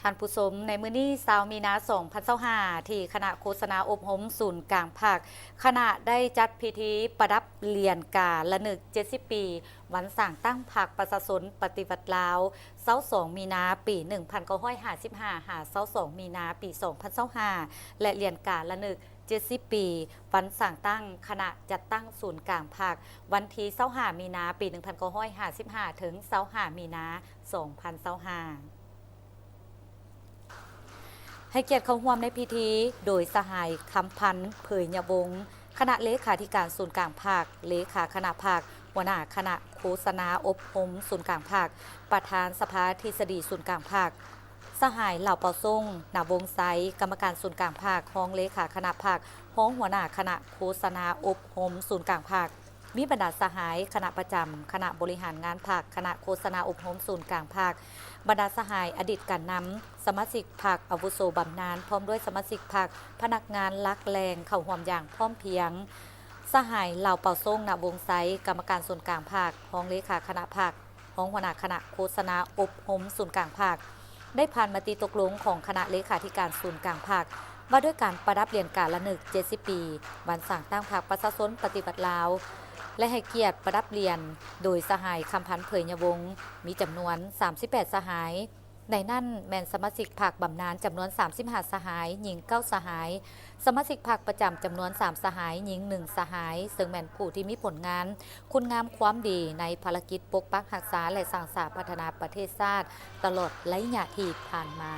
ທ່ານຜູ້ຊົມ, ໃນມື້ນີ້ ຊາວ ມີນາ ສອງພັນຊາວຫ້າ ທີ່ຄະນະໂຄສະນາອົບຮົມສູນກາງພັກ ຄະນະໄດ້ຈັດພິທີປະດັບຫຼຽນກາລະນຶກ ເຈັດສິບປີ ວັນສ້າງຕັ້ງພັກປະຊາຊົນປະຕິວັດລາວ ຊາວສອງ ມີນາ ປີ ໜຶ່ງພັນເກົ້າຮ້ອຍຫ້າສິບຫ້າ ຫາ ຊາວສອງ ມີນາ ປີ ສອງພັນຊາວຫ້າ ແລະ ຫຼຽນກາລະນຶກ ເຈັດສິບປີ ວັນສ້າງຕັ້ງຄະນະຈັດຕັ້ງສູນກາງພັກ ວັນທີ ຊາວຫ້າ ມີນາ ປີ ໜຶ່ງພັນເກົ້າຮ້ອຍຫ້າສິບຫ້າ ເຖິງ ຊາວຫ້າ ມີນາ ສອງພັນຊາວຫ້າ. ໃຫ້ກຽດເຂົ້າຮ່ວມໃນພິທີໂດຍສະຫາຍ ຄຳພັນ ເຜີຍຍະວົງ ຄະນະເລຂາທິການສູນກາງພັກ, ເລຂາຄະນະພັກ, ຫົວໜ້າຄະນະໂຄສະນາອົບຮົມສູນກາງພັກ, ປະທານສະພາທິດສະດີສູນກາງພັກ, ສະຫາຍ ເຫຼົ່າເປົາສົງ ນະວົງໄຊ ກຳມະການສູນກາງພັກ, ຮອງເລຂາຄະນະພັກ, ຮອງຫົວໜ້າຄະນະໂຄສະນາອົບຮົມສູນກາງພັກ, ມີບັນດາສະຫາຍຄະນະປະຈຳ, ຄະນະບໍລິຫານງານພັກ, ຄະນະໂຄສະນາອົບຮົມສູນກາງພັກ, ບັນດາສະຫາຍອະດີດການນຳ, ສະມາຊິກພັກອາວຸໂສບຳນານ ພ້ອມດ້ວຍສະມາຊິກພັກ, ພະນັກງານຫຼັກແຫຼ່ງເຂົ້າຮ່ວມຢ່າງພ້ອມພຽງ. ສະຫາຍ ເຫຼົ່າເປົາສົງ ນະວົງໄຊ ກຳມະການສູນກາງພັກ, ຮອງເລຂາຄະນະພັກ, ຮອງຫົວໜ້າຄະນະໂຄສະນາອົບຮົມສູນກາງພັກ ໄດ້ຜ່ານມະຕິຕົກລົງຂອງຄະນະເລຂາທິການສູນກາງພັກ ວ່າດ້ວຍການປະດັບຫຼຽນກາລະນຶກ ເຈັດສິບປີ ວັນສ້າງຕັ້ງພັກປະຊາຊົນປະຕິວັດລາວ ແລະ ໃຫ້ກຽດປະດັບຫຼຽນໂດຍສະຫາຍ ຄຳພັນ ເຜີຍຍະວົງ ມີຈຳນວນ ສາມສິບແປດ ສະຫາຍ, ໃນນັ້ນແມ່ນສະມາຊິກພັກບຳນານຈຳນວນ ສາມສິບຫ້າ ສະຫາຍ, ຍິງ ເກົ້າ ສະຫາຍ, ສະມາຊິກພັກປະຈຳຈຳນວນ ສາມ ສະຫາຍ, ຍິງ ໜຶ່ງ ສະຫາຍ, ເຊິ່ງແມ່ນຜູ້ທີ່ມີຜົນງານ ຄຸນງາມຄວາມດີໃນພາລະກິດປົກປັກຮັກສາ ແລະ ສ້າງສາພັດທະນາປະເທດຊາດຕະຫຼອດໄລຍະທີ່ຜ່ານມາ.